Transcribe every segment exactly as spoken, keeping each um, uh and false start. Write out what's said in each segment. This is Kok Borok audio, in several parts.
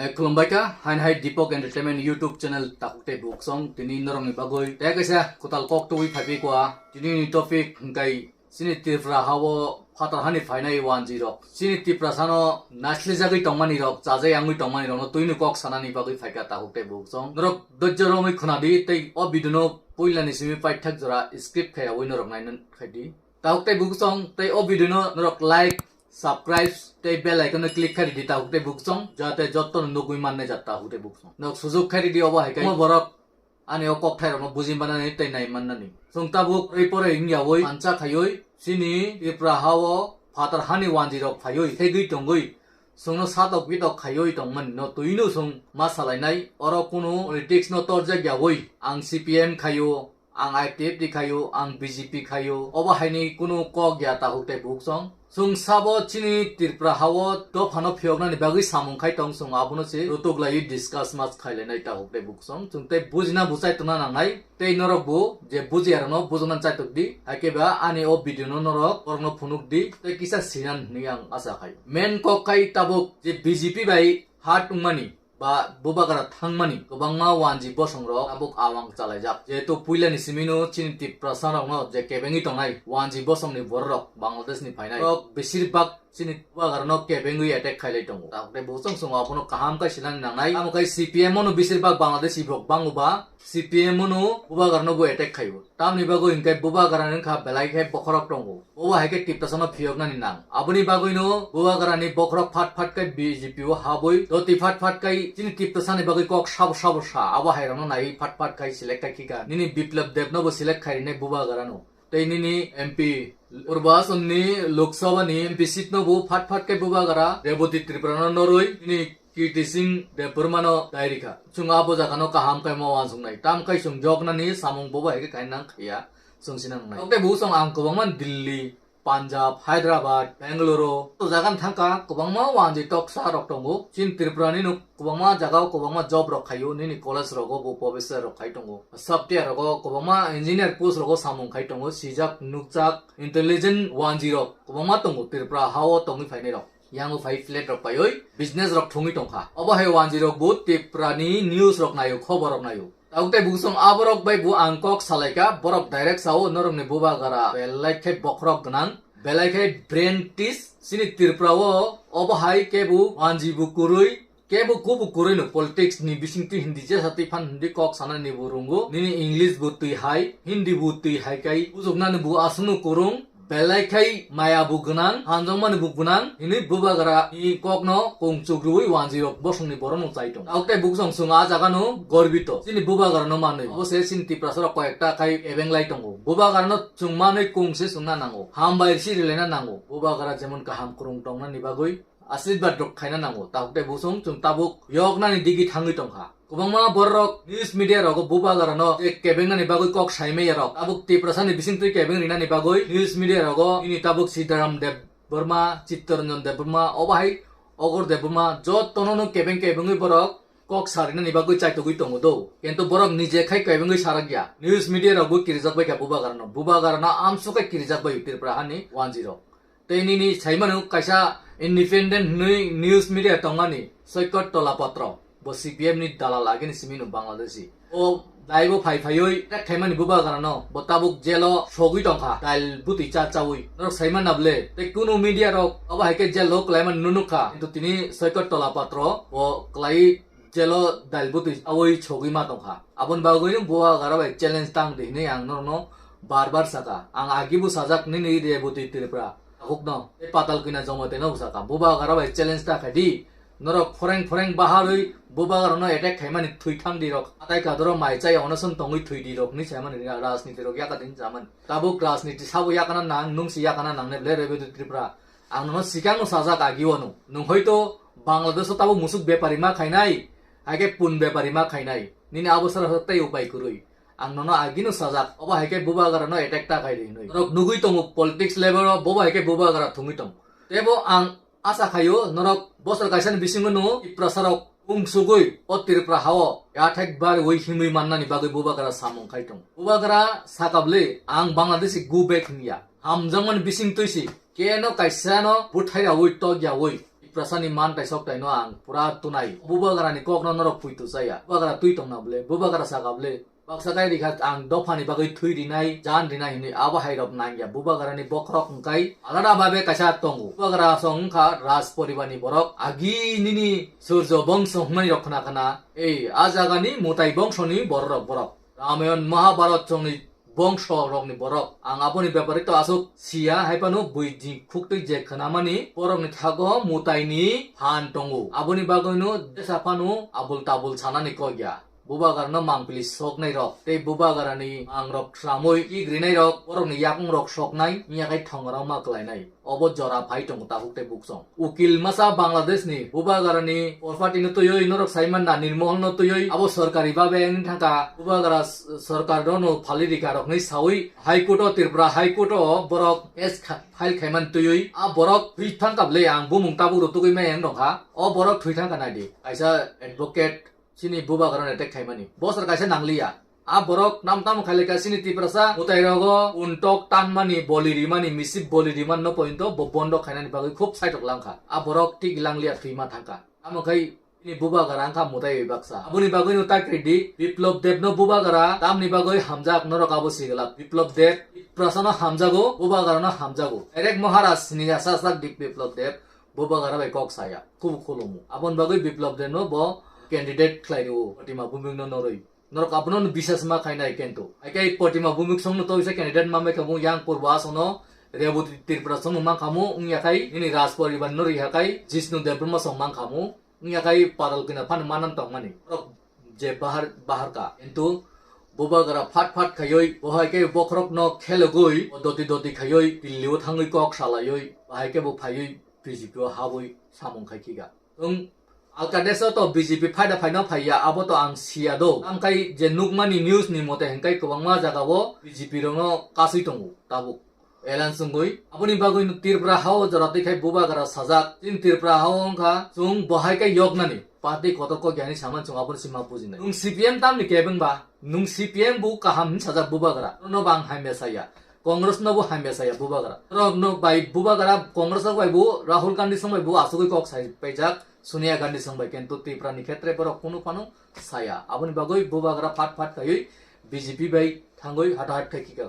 Eh, khulumbai kha, hain hai Deepak Entertainment YouTube channel takhuk tei buksong, tini norokni bagwi tei kaisa kwtal kok tubui phaibi kwa. Tini ni topic hwnkhe chini Tripura hao phatar hani phainai wanjwi rok. Chini Tiprasano naslijagwi tongmani rok, chajai yangwi tongmani rokno twino kok sanani bagwi phaikha takhuk tei buksong. Norok dojjo romwi khwnadi tei o video no puilani simi paithak jora skip khaiyawi norok naina khaidi. Takhuk tei buksong tei o video no norok like, subscribe tei bell icon no click khai ridi takhuk tei buksong, jate jotto no nugwi manne jat takhuk tei buksong. Nok sujuk khai ridi obo hai khe omo borok ani o kok thai rok no buji manani tei nai manani. Chwng tabuk rwi poroi wngyawi mancha khaiwi chini Tripura hao phatar hani wanjwi rok phaiwi thegwi tongwi chwngno satok bitok khaiwi tongmani no twino chwng ma salainai. Oro kunu politics no torjak yawi ang C P M khaio, ang I P F T khaio, ang B J P khaio, obo haini kunu kok ya takhuk tei buksong. Chwng sabo chini Tripura hao dophano phiyoknani bagwi samung khai tong, chwng abono se rutuk laiwi discuss mas khailainai takhuk tei buksong. Chwng tei bujina buchai tongna nangnai, tei norok bo je bujiya rokno bujokna chaitok di, haikhe ba ani o video no norok borokno phunuk di, tei kisa sinan hwnwi ang acha khai. Main kok khai tabuk je B J P bai hat wngmani ba bubagra thangmani kwbangma wanji bosongrok tabuk awang chalaijak. Jehetu puilani simino chini Tiprasa rokno je kebengwi tongnai wanji bosongni bororok Bangladesh ni phainai, borok besir bak chini bubagrano kebengwi attack khailai tongo. Tabuk tei buchung chwng abono kaham khe sinani nangnai. Tamo khe C P M no besir bak Bangladeshi borok bango ba C P M no bubagrano bo attack khaio. Tamni bagwi hwnkhe bubagra wngkha belai khe bokhorok tongo. Obo hai khe Tiprasano phiyoknani nang. Aboni bagwino bubagrani bokhorok phat phat khe B J P o habwi doti phat phat khe chini Tiprasani bagwi kok sabo sabo sa. Abo hai rokno naiwi phat phat khe select khe khika. Nini Biplab Deb no bo select khai rinai bubagrano. Tei nini M P Purba Asonni Lok Sabha ni M P seat no bo phat phat khe bubagra Reboti Tripura no norwi nini Kirti Singh Debbarma no dai rikha. Chwng abo jaga no kaham khe ma uansuknai. Tam khai chwng joknani samung bobo hai khe khai nang khaiya. Chwng sinang nai. Tei bo chwng ang kwbangma Delhi, Punjab, Hyderabad, Bangalore o jaga thangkha kwbangma wanji toksa rok tongo. Chin Tripura ni no kwbangma jaga o kwbangma job rok khaio. Nini college rogo bo professor rok khai tongo. Software rogo kwbangma engineer post rogo samung khai tongo. Sijak, nukjak, intelligent wanji rok kwbangma tongo Tripura hao tongwi phainai rok. Yango phai flat rok paioi business rok thungwi tongkha. Obo hai wanji rok bo Tripura ni news rok naio, khobor rok naio. Tabuk tei buksong aborok bai bo ang kok salaikha, borok direct sao norokni bubagra belai khe bokhorok gwnang, belai khe brain tis. Chini Tripura o obo hai kebo wanji bo kwrwi, kebo kubu kwrwi no politics ni bisingtwi hindi jesa twi phan hindi kok sanani bo rungo. Nini English bo twi hai, Hindi bo twi hai kai, bujuknani bo aswkno kwrwng, belai khai maya bo gwnang, hamjakmani bo gwnang, hwnwi bubagra ni kokno kongchuk rwui wanjwi rok bosongni borokno chai tongo. Tabuk tei buksong chwng a jagano gorbito, chini bubagrano manwi. Obo se chini Tiprasa rok koyekta khai ebeng lai tongo. Bubagrano chwng manwi kung se chwngna nango, hambai si rilaina nango. Bubagra jemon kaham kwrwng tongnani bagwi ashirbad rok khaina nango. Tabuk tei buksong chwng tabuk yoknani digi thangwi tongkha. Kwbangma bororok news media rogo bubagrano je kebengnani bagwi kok saimaya rok. Tabuk Tiprasani bisingtwi kebeng rinani bagwi news media rogo nini tabuk Siddharam Debbarma, Chittaranjan Debbarma, obo hai Ogor Debbarma, jotono no kebeng kebengwi borok kok sarinani bagwi chaitogwi tongo do. Kintu borok nije khai kebengwi sarakya. News media rokbo kirijak baikha bubagrano. Bubagrano amsukhe kirijak bai Tripura hani wanjwi rok. Tei nini saimano kaisa independent hwnwi news media tongmani Soikot Tola Patro, bo C P M ni dalal agini simi no Bangladeshi. O daibo phai phaiwi attack khaimani bubagrano bo tabuk jelo sogwi tongkha, dail bwtwi cha chawi. Norok saimana ble, tei kunu media rok obo hai khe jelo kwlaimani nunukha, kintu tini Soikot Tola Patro bo kwlai jelo dail bwtwi chawi sogwi ma tongkha. Aboni bagwino bubagra bai challenge tang di hwnwi ang norokno bar bar saka. Ang agibo sajak nini Reboti Tripura takhukno tei Patal Kanya Jamatia no bwsakha. Bubagra bai challenge ta khai di. Norok phoreng phoreng baharwi bubagrano attack khaimani thwi thang di rok. Atai kadoro mai chai onoson tongwi thwi di rok hwnwi saimani rajniti rok yakatini chamani. Tabuk rajniti sabo yakana nang, nungsi yakana nangne ble Reboti Tripura. Ang nono sikangno sajak agi wano. Nwng hoito Bangladesh o tabuk musuk bepari ma khainai, hai khe pun bepari ma khainai. Nini abo sara tei upai kwrwi. Ang nono agino sajak, obo hai khe bubagrano attack ta khai di hwnwi. Norok nugwi tongo politics level o, bobo hai khe bubagra thungwi tongo. Tebo ang asa khaio, norok bosor kaisani bisingo no Tiprasa rok kungsugwi o Tripura hao yathek barwi himwi mannani bagwi bubagra samung khai tongo. Bubagra sakabli ang Bangladeshi go back hwnya. Hamjakmani bisingtwi si keno kaisano bwthai raui tok yaui Tiprasani man tai sok tai no ang pura tunai. Bubagrani kok no norok pui tu chaya. Bubagra twi tongna bwle, Bubagra saka bwle. Baksa kai rikha ang dophani bagwi thwi rinai, jan rinai hinwi abo hai rok nangya. Bubagrani bokhorok hwnkhe alada babe kaisa tongo. Bubagra song wngkha Raj poribarni borok. Agi nini Surjo bongso hwnmani rok khna khna. Ei, a jagani Mutai bongsoni bororok borok. Ramayon Mahabharat songni bongso rokni borok. Ang aboni bepari to aswk siya, hai phano buini khuktwi je khnamani borokni thago Mutaini phan tongo. Aboni bagwino jesa phano abul tabul sanani kok ya. Bubagrano mangpili soknai rok tei Bubagrani mangrok thramwi igrinai rok, borokni yakung rok soknai, wngya khai thongrok ma klainai. Obo jora phai tongo tabuk tei buksong. Ukil masa Bangladesh ni Bubagrani porpati no twiwi norok sai man na Nirmohol no twiwi abo sorkari babe wng thangka Bubagra s-, sorkar no no phali rika rok hinwi sawi High Court o Tripura High Court o borok case kha-, file khaiman twiwi a borok thwi thangka bwle ang bumung tabuk rw tugwi maya wng tongkha o borok thwi thangka naidi kaisa advocate chini Bubagrano attack khaimani. Bosor kaisa nangliya. A borok nam tamo khaileka chini Tiprasa mwtai rogo untok tanmani, boli rimani, misip boli rimani no pointo bo bondo khainani bagwi khub saitok langkha. A borok tik langliya thwima thangkha. Amo khai chini Bubagra wngkha mwtai bai baksa. Aboni bagwi no tak ridi, Biplop Deb no Bubagra tamni bagwi hamjak norok abo sigla. Biplop Deb Tiprasa no hamjago, Bubagra no hamjago. Direct Maharaj ni asa sak Biplop Deb Bubagra bai kok saya. Khub khulumu. Aboni bagwi Biplop Deb no bo candidate khlai rio. Protima Bhumik no norwi. Norok abono no bisas ma khainai kento. Haikai Protima Bhumik song no to isa candidate ma mai kamo yang purbo asono Reboti Tripura song no mang kamo wngya khai nini Raj poribar no ri hakai Jishnu Debbarma song mang kamo wngya khai paral kina phan manan tong mani. Norok je bahar, bahar ka. Kento Bubagra phat phat khaioi bo hai ke bokhorok no khelogoi doti doti khaioi pilli o thangoi kok salaioi bahai ke bo phaioi B J P o haboi samung khai khika. Wng Alkadesh o to B J P phaida phaino phaiya, abo to ang siya do. Ang kai je nukmani news ni mote hingkai kwbangma jaga o B J P rokno kasui tongo tabuk. Alliance wngwi. Aboni bagwi no Tripura hao jora twi khai Bubagra sajak. Chini Tripura hao wngkha chwng bo hai khe yoknani. Party kotor kok yani saman chwng aboni sima bujinai. Nwng C P M tamni kebeng ba? Nwng C P M bo kaham hin sajak Bubagra. Nono bang hamya saya. Congress no bo hamya saya Bubagra. Rok no bai Bubagra Congress rok bai bo Rahul Gandhi song bai bo asugwi kok sai paijak Sonia Gandhi song bai kento Tripura ni khetre borok kunu phano saya. Aboni bagwi Bubagra phat phat khaiwi B J P bai thangwi hata hat khai khika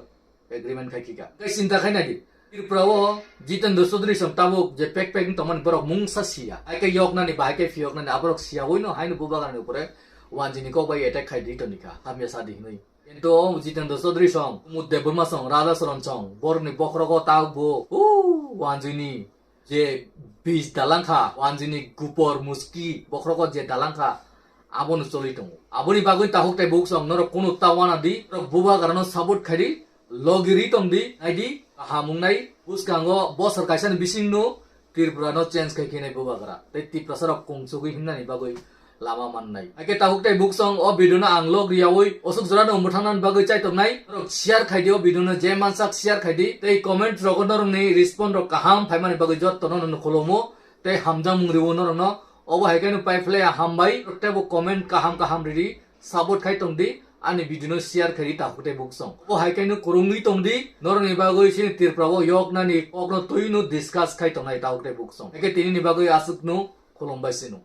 agreement khai khika. Kai chinta khai nai di. Tripura o Jitendra Chaudhary song tabuk je pek pek tongmani borok mungsa siya. Hai khe yoknani ba hai khe phiyoknani aborok siya oi no haino Bubagra ni upore wanjini kok bai attack khai di tonika. Hamya sadi hinwi. Kintu o Jitendra Chaudhary song, Kumud Debbarma song, Radha Charan song, borokni bokhorogo ta bo, o, wanjwini je bij dalangkha, wanjwini gupor muski bokhorogo je dalangkha, abono choli tongo. Aboni bagwi tahuk tei buk song norok kunu ta wana di, norok Bubagrano support khai di, logi ri tong di, nai di, kaham wngnai, bwskango bosor kaisani bisingno Tripura no change khai khinai Bubagra tei Tiprasa rok kungsugwi himnani bagwi lama mannai. Haikhe tabuk tei buksong o video no ang log riyawi osuk jora no mwthangnani bagwi chaitok nai. Norok share khai di o video no je mansak share khai di tei comment rogo norokni respond rok kaham phaimani bagwi jotto no no kholomo tei hamjakmung riwo norok no obo haikhe no pai phlai hambai tei bo comment kaham kaham ridi. Support khai tong di, ani video no share khai di tabuk tei buksong. Bo hai khe no kwrwngwi tong di, norokni bagwi chini Tripura o yoknani kokno twi no discuss khai tongnai tabuk tei buksong. Eke tini ni bagwi aswk no khulumbai sino.